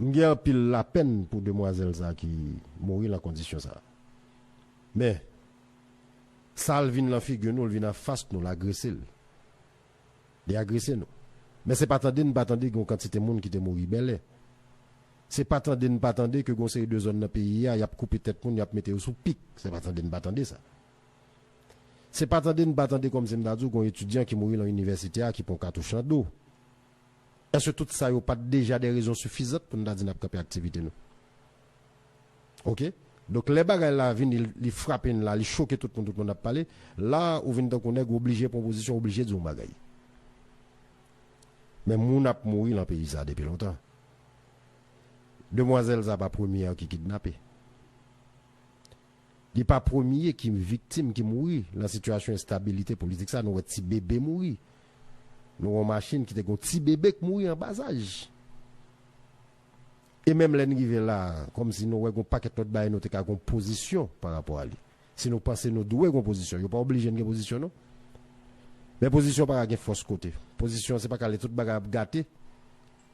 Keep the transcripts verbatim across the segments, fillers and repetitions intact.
M gen anpil lapenn pou demwazèl sa ki mouri nan kondisyon sa. Men, sa l vin nan figi nou, l vin anfas nou, l agrese l. Li agrese nou. Men se pa tande n pa tande gen yon kantite moun ki te mouri bèlè. Se pa tande n pa tande ke gen yon seri de zòn nan peyi a, y ap koupe tèt moun, y ap mete yo sou pik. Se pa tande n pa tande sa. Se pa tande n pa tande kòmsi m ta di w gen yon etidyan ki mouri nan inivèsite a ki pran katouch nan do. Èske tout sa yo pa t deja de rezon sifizan pou n ta di n ap kanpe aktivite nou? Oke? Donk, lè bagay la vini, li, li frape n la, li choke tout moun, tout moun ap pale. La, ou vin tankou nèg, ou oblije pran pozisyon, ou oblije di yon bagay. Men moun ap mouri nan peyi sa depi lontan. Demwazèl sa pa premye an ki kidnape. Li pa premye ki viktim, ki mouri nan sitiyasyon enstabilite politik sa. Nou wè ti bebe mouri. Nou wè yon machin ki te gen yon ti bebe k mouri an bazaj. E menm lè n rive la, kòmsi nou wè gen yon pakèt lòt bagay nou te ka gen yon pozisyon pa rapò a li. Si nou panse nou dwe gen yon pozisyon, yo pa oblije n gen pozisyon non. Men pozisyon pa ka gen fòs kote. Pozisyon se pa ka lè tout bagay ap gate,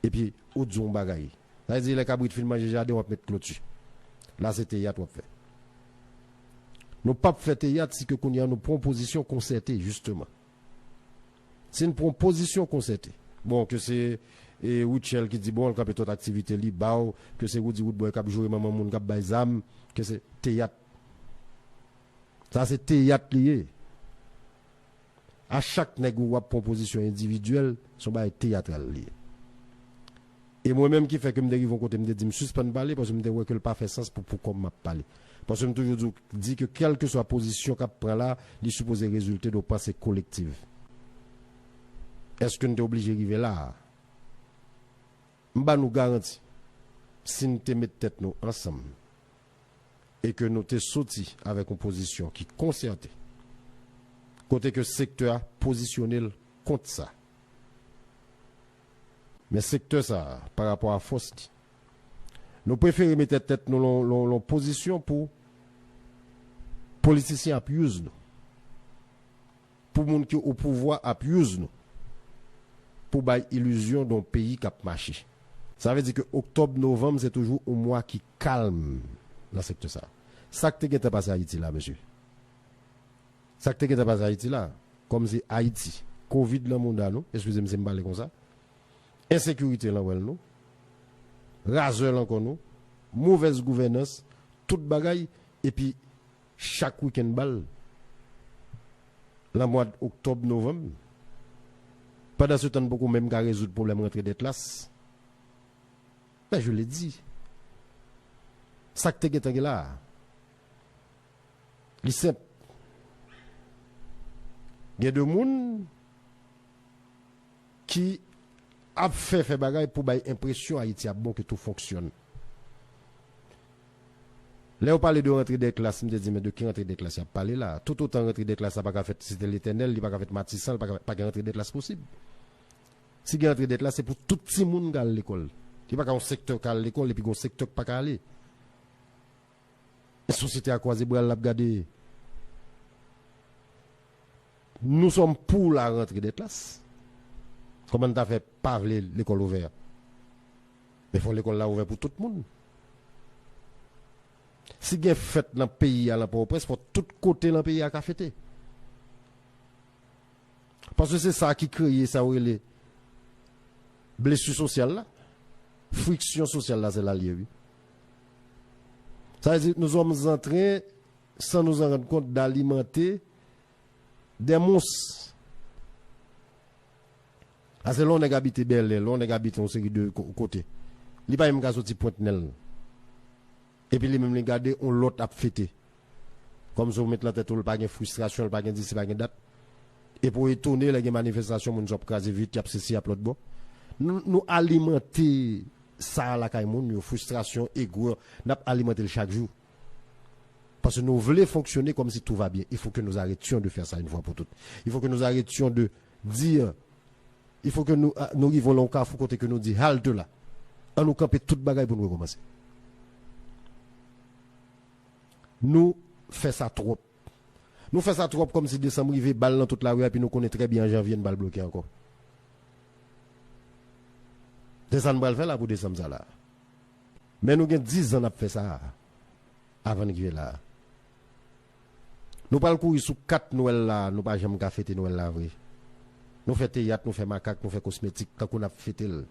epi ou di yon bagay. Sa vle di lè kabrit fin manje jaden w ap met kloti. La se teyat w ap fè. Nou p ap fè teyat si ke kounye a nou pran yon pozisyon konsète, jisteman. Si n pran yon pozisyon konsète. Bon, ke se e, Rutshelle ki di, bon, l kanpe tout aktivite li, ba w, ke se Roody Roodboy k ap joure manman moun k ap bay zam, ke se teyat. Sa se teyat li ye. A chak nèg ou w ap pran pozisyon endividyèl, se yon bagay teyatral li ye. E mwen menm ki fè ke m te rive yon kote m te di m sispann pale, paske m te wè ke l pa fè sans pou, pou kòm m ap pale. Paske m toujou di, di ke kèlkeswa pozisyon k ap pran la, li sipoze rezilte de yon panse kolektiv. Èske n te oblije rive la a? M ba nou garanti, si n te met tèt nou ansanm, e ke nou te soti avèk yon pozisyon ki konsète, kote ke sektè a pozisyone l kont sa. Men sektè sa a, pa rapò a fòs li, nou prefere mete tèt nou lon, lon, lon pozisyon pou politisyen ap use nou, pou moun ki o pouvwa ap use nou, pou bay ilizyon de yon peyi k ap mache. Sa vle di ke oktòb, novanm, se toujou yon mwa ki kalm nan sektè sa. Sa k te gentan pase Ayiti la, mesye? Sa k te gentan pase Ayiti la, kòmsi Ayiti, kovid nan mouda nou, eskize m si m pale konsa, ensekirite nan wèl nou, razè nan kò nou, movèz gouvènans, tout bagay, epi chak wikenn bal, nan mwa oktòb, novanm, pandan se tan n poko menm ka rezoud pwoblèm rantre dèt la, ben, je le dis, sa k te gentan gen la a, li senp. Gen de moun ki ap fè, fè bagay pou bay enpresyon Ayiti ap bon, ke tout fonksyone. Lè yo pale de rantre dèt la, m te di, men de ki rantre dèt la y ap pale la? Toutotan rantre dèt la pa ka fèt Site Letènèl, li pa ka fèt Matisan, li pa ka, pa gen rantre dèt la posib. Si gen rantre dèt la, se pou tout timoun ka al lekòl. Li pa ka yon sektè ka al lekòl epi gen yon sektè k pa ka ale. Sosyete a kwaze bra l, l ap gade. Nous sommes pour la rentrée des classes. Kòman n ta fè pa vle lekòl ouvè? Men fò lekòl la ouvè pou tout moun. Si gen fèt nan peyi a, nan Pòtoprens, fò tout kote nan peyi a ka fete. Paske se sa ki kreye sa yo rele blesi sosyal la. Friksyon sosyal la, se la l ye, wi. Sa vle di, nous sommes en train, sans nous en rendre compte, d'alimenter des monstres. Paske lè yon nèg abite Bèlè, lè yon nèg abite yon seri de ko-, kote, li pa menm ka soti Pwent Nèl. Epi li menm li gade yon lòt ap fete. Kòmsi w met nan tèt ou l pa gen fristrasyon, l pa gen disi, pa gen dat. Epi w etone lè gen manifestasyon, moun yo ap kraze vit, y ap sesi, y ap lòtbò. Nou, nou alimante sa lakay moun yo, fristrasyon, egwè, n ap alimante l chak jou. Paske nou vle fonksyone kòmsi tout va byen. Il faut que nous arrêtions de faire ça une fois pour toutes. Il faut que nous arrêtions de dire, il faut que nou, ah, nou rive nan yon kafou kote ke nou di, halte la. An nou kanpe tout bagay pou nou rekòmanse. Nou fè sa twòp. Nou fè sa twòp kòmsi desanm rive, bal nan tout lari a, epi nou konnen trè byen an janvye n pral bloke ankò. Se sa n pral fè la pou desanm sa la. Men nou gen diz an n ap fè sa a, avan n rive la a. Nou pral kouri sou kat Nwèl la, nou pa janm ka fete Nwèl la vre. Nou fè teyat, nou fè makak, nou fè kosmetik, tankou n ap fete l.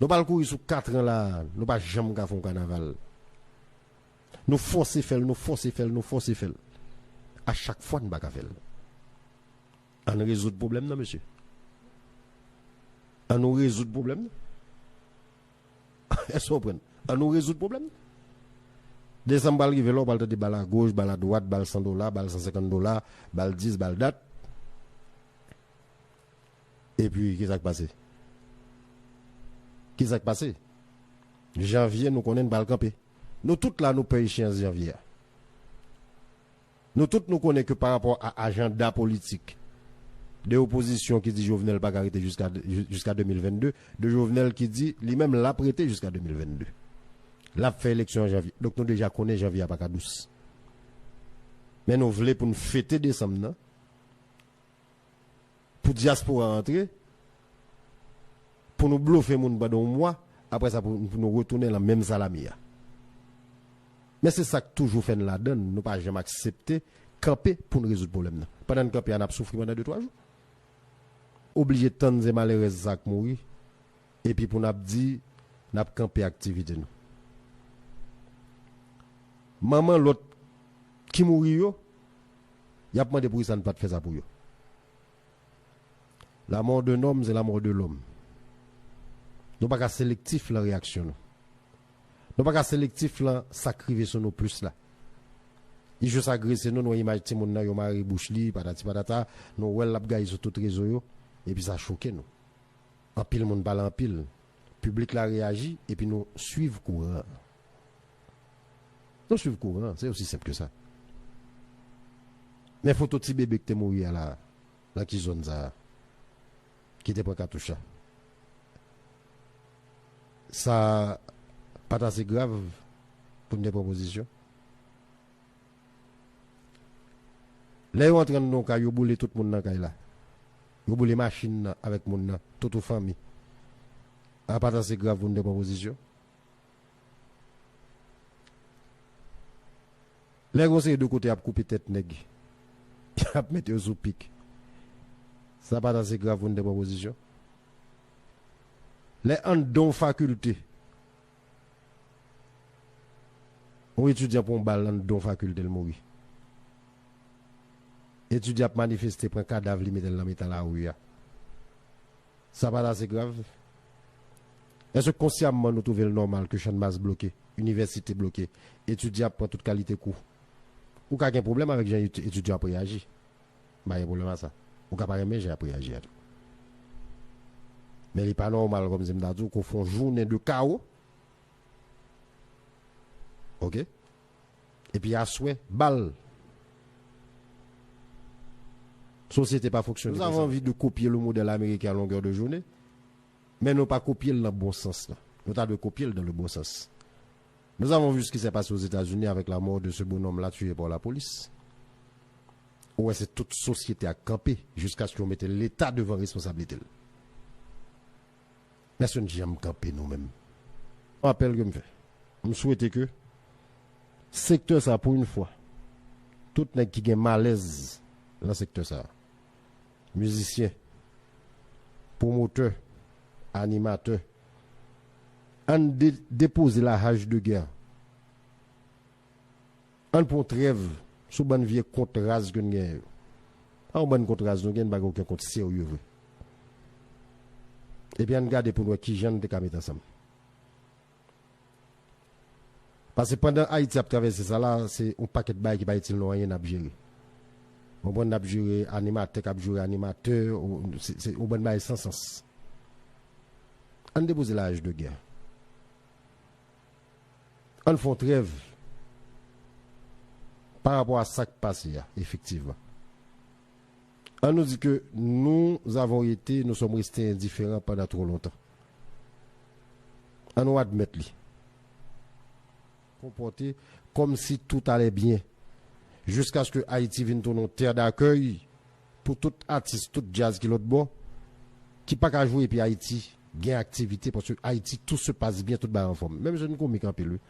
Nou pral kouri sou katran la, nou pa janm ka fè yon kanaval. Nou fòse fè l, nou fòse fè l, nou fòse fè l. A chak fwa, n pa ka fè l. Ann rezoud pwoblèm nan, mesye. Ann nou rezoud pwoblèm nan. Èske w konprann? Ann nou rezoud pwoblèm nan. Desanm pral rive la, w pral tande bal agoch, bal adwat, bal san dola, bal san senkant dola, bal dis, bal dat. Epi, kisa k pase? Kisa k pase? Janvye, nou konnen n pral kanpe. Nou tout la, nou pè echeyans janvye a. Nou tout, nou konnen ke pa rapò a ajanda politik de opozisyon ki di Jovenel pa ka rete jiska, jiska de mil vennde, de Jovenel ki di li menm l ap rete jiska de mil vennde. L ap fè eleksyon an janvye. Donk, nou deja konnen janvye a pa ka dous. Men nou vle pou n fete desanm nan, pou dyaspora antre, pou nou blofe moun pandan yon mwa, apre sa pou, pou nou retounen lan menm salami a. Men se sa k toujou fè n ladann, nou pa janm aksepte kanpe pou n rezoud pwoblèm nan. Pandan n kanpe a, n ap soufri pandan de, twa jou. Oblije tann se malerèz sa k mouri, epi pou n ap di n ap kanpe aktivite nou. Manman lòt ki mouri yo, y ap mande poukisa n pa t fè sa pou yo. La mort d'un homme, c'est la mort de l'homme. Nou pa ka selektif lan reyaksyon nou. Nou pa ka selektif lan sa k rive sou nou plis la. Li jis agrese nou, nou wè imaj timoun nan, yo mare bouch li, patati patata, nou wè l ap gaye sou tout rezo yo, epi sa choke nou. Anpil moun pale anpil. Piblik la reyaji, epi nou swiv kouran an. Nou swiv kouran an, se osi senp ke sa. Men foto ti bebe ki te mouri a la, nan ki zòn sa a, ki te pran katouch la? Sa pa t ase grav pou n te pran pozisyon? Lè yo antre anndan yon kay, yo boule tout moun nan kay la. Yo boule machin nan avèk moun nan, tout yon fanmi. A pa t ase grav pou n te pran pozisyon? Lè gon seri de kote y ap koupe tèt nèg, y ap mete yo sou pik. Sa pa t ase grav pou n te pran pozisyon? Lè anndan yon fakilte, yon etidyan pran yon bal anndan yon fakilte, l mouri. Etidyan ap manifeste, pran kadav li, mete l nan mitan lari a. Sa pa t ase grav? Èske konsyamman nou twouve l nòmal ke Channmas bloke, inivèsite bloke, etidyan ap pran tout kalite kou? Ou ka gen pwoblèm avèk jan eti-, etidyan ap reyaji. M pa gen pwoblèm a sa. Ou ka pa renmen jan y ap reyaji a tou. Men li pa nòmal, kòmsi m ta di w, ke w fè yon jounen de kawo. Oke? Epi aswè, bal. Sosyete pa fonksyone konsa. Nous avons envie de copier le modèle américain à longueur de journée, men nou pa kopye l nan bon sans la. Nou ta dwe kopye l dans le bon sens. Nous avons vu ce qui s'est passé aux États-Unis avec la mort de ce bonhomme-là tué par la police. Ou wè, se tout sosyete a k kanpe jiskaske yo mete Leta devan responsablite l. Pèsonn janm kanpe nou menm. Yon apèl ke m fè. M swete ke sektè sa, pou yon fwa, tout nèg ki gen malèz nan sektè sa, mizisyen, pwomotè, animatè, ann de-, depoze la hache de guerre. Ann pran yon trèv sou bann vye kont raz ke n genyen yo. Pa yon bann kont raz nou genyen, n pa gen okenn kont serye vre. Epi ann gade pou n wè kijan n te ka met ansanm. Paske pandan Ayiti ap travèse sa la, se yon pakèt bagay ki pa itil nou anyen n ap jere. Ou konprann, n ap jere animatè k ap jere animatè, ou, se, se yon bann bagay san sans. Ann depoze la hache de guerre. Ann fè yon trèv pa rapò a sa k pase a, efektivman. Ann nou di ke nous avons été, nous sommes restés indifférents pendant trop longtemps. Ann nou admèt li. Konpòte kòmsi tout alè byen, jiskaske Ayiti vin tounen yon tè dakèy pou tout atis, tout djaz ki lòt bò, ki pa ka jwe epi Ayiti gen aktivite, paske Ayiti, tout se passe bien, tout bagay anfòm. Menm jèn komik anpil, wi.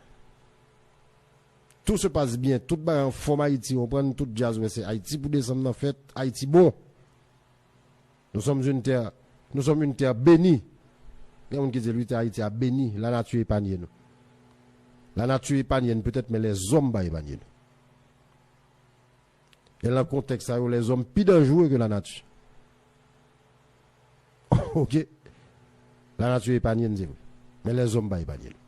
Tout se passe bien, tout bagay anfòm Ayiti, ou konprann, tout djaz, wè, se Ayiti pou desanm nan fèt, Ayiti bon. Nous sommes une terre, nous sommes une terre bénie. Gen moun ki di, wi, tè Ayiti a beni, la nature épargne nous. La nature épargne nous peut-être, mais les hommes pa épargne nous. E nan kontèks sa yo, lèzòm pi danjere ke lanati. Ok? Lanati epanye n, se vre. Men lèzòm pa epanye n.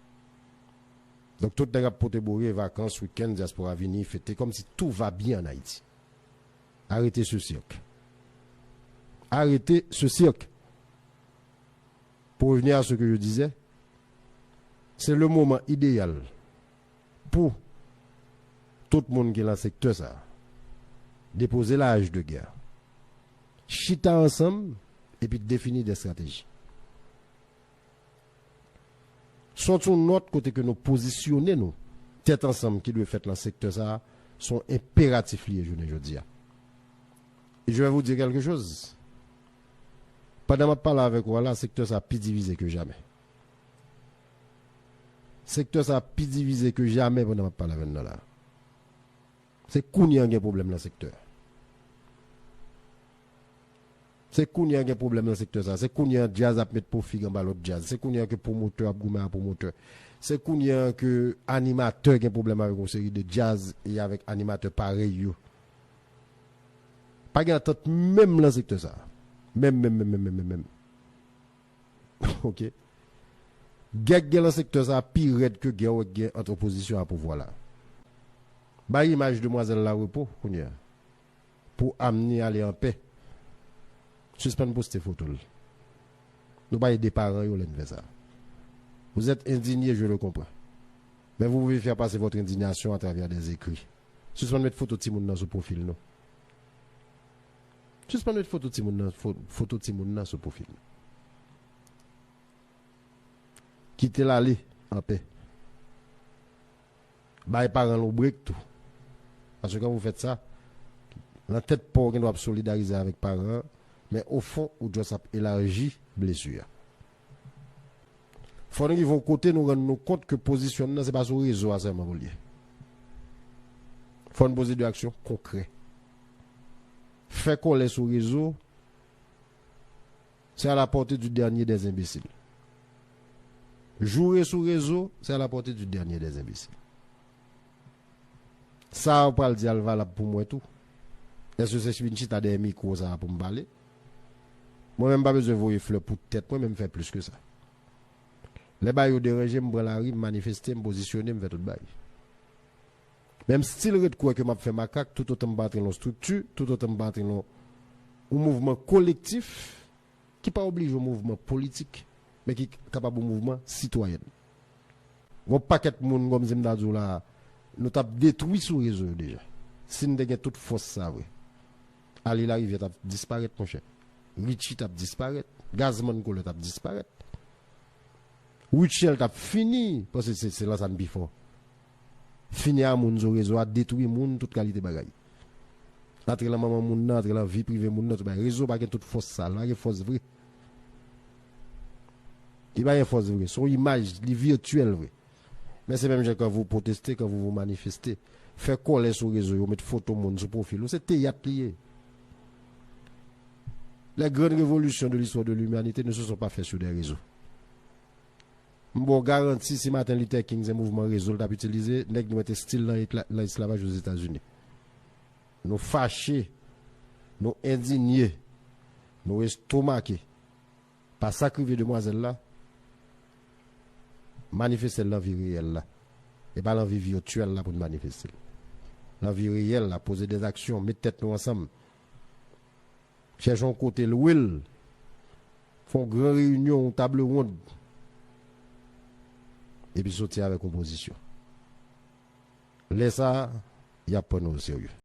Donk, tout nèg ap pote bore, vakans, wikenn, dyaspora vini, fete, kòmsi tout va byen an Ayiti. Arrêtez ce cirque. Arrêtez ce cirque. Pour revenir à ce que je disais, c'est le moment idéal pou tout moun ki lan sektè sa a depoze la hache de guerre, chita ansanm epi defini de strateji. Sòti yon nòt kote ke nou pozisyone nou tèt ansanm ki dwe fèt lan sektè sa a, se yon enperatif li ye jounen jodi a. E je vais vous dire quelque chose. Pandan m ap pale avèk ou a la, sektè sa a pi divize ke jamè. Sektè sa a pi divize ke jamè pandan m ap pale avè n nan la. Se kounye a gen pwoblèm nan sektè a. Se kounye a gen pwoblèm nan sektè sa a. Se kounye a djaz ap met pwofig anba lòt djaz. Se kounye a ke pwomotè ap goumen a pwomotè. Se kounye a ke animatè gen pwoblèm avèk yon seri de djaz e avèk animatè parèy yo. Pa gen antant menm lan sektè sa a. Menm, menm, menm, menm, menm, menm, menm. Ok. Gè k gen lan sektè sa a pi rèd ke gè w wè k gen ant opozisyon a pouvwa la. Bay imaj demwazèl la repo kounye a. Pou Amni ale anpè. Sispann poste foto l. Nou pa ede paran yo lè n fè sa. Vous êtes indigné, je le comprends. Mais vous pouvez faire passer votre indignation à travers des écrits. Sispann met foto timoun nan sou pwofil nou. Sispann met foto timoun nan, fo-, foto timoun nan sou pwofil nou. Kite l ale anpè. Bay paran l yon brek tou. Paske kan w fè sa, lan tèt pa w, ou gendwa ap solidarize avèk paran an, men ofon, ou just ap elaji blesi a. Fò n rive yon kote nou rann nou kont ke pozisyon n nan se pa sou rezo a sèlman pou l ye. Fò n poze de aksyon konkrè. Fè kòlè sou rezo, c'est à la portée du dernier des imbéciles. Joure sou rezo, c'est à la portée du dernier des imbéciles. Sa ou pral di a l valab pou mwen tou. Èske se vin chita dèyè mikwo sa a pou m pale? Mwen menm pa bezwen voye flè pou tèt mwen, men m fè plis ke sa. Lè bagay yo deranje m, m pran lari, m manifeste, m pozisyone, m fè tout bagay. Men m still ret kwè ke m ap fè makak toutotan m pa antre nan yon estrikti, toutotan m pa antre nan yon mouvman kolektif ki pa oblije yon mouvman politik, men ki kapab yon mouvman sitwayen. Gon pakèt moun, kòmsi m ta di w la, nou t ap detwi sou rezo yo deja. Si n te gen tout fòs sa vre, Ali Larivière t ap disparèt, monchè. Richie t ap disparèt. Gazman Collet t ap disparèt. Rutshelle t ap fini, paske se, se lan sa n pi fò. Fini a moun sou rezo a, detwi moun, tout kalite bagay. Antre lan manman moun nan, antre lan vi prive moun nan, tout bagay. Rezo pa gen tout fòs sa, li pa gen fòs vre. Li pa gen fòs vre. Se yon imaj, li vityèl vre. Men se menm jan kan vou pwoteste, kan vou, vou manifeste. Fè kòlè sou rezo yo, met foto moun sou pwofil ou, se teyat li ye. Les grandes révolutions de l'histoire de l'humanité ne se sont pas faites sur des réseaux. M ba w garanti, si Martin Luther King se mouvman rezo l t ap itilize, nèg nou mete stil lan ekla-, lan esklavaj Ozetazini. Nou fache, nou endinye, nou estomake pa sa k rive demwazèl la. Manifeste l lan vi reyèl la. E pa lan vi vityèl la pou n manifeste l. Lan vi reyèl la, poze de aksyon, met tèt nou ansanm. Chèche yon kote, lwe l. Fè yon gran reyinyon, yon table ronde. Epi soti avèk yon pozisyon. Lè sa a, y ap pran nou oserye.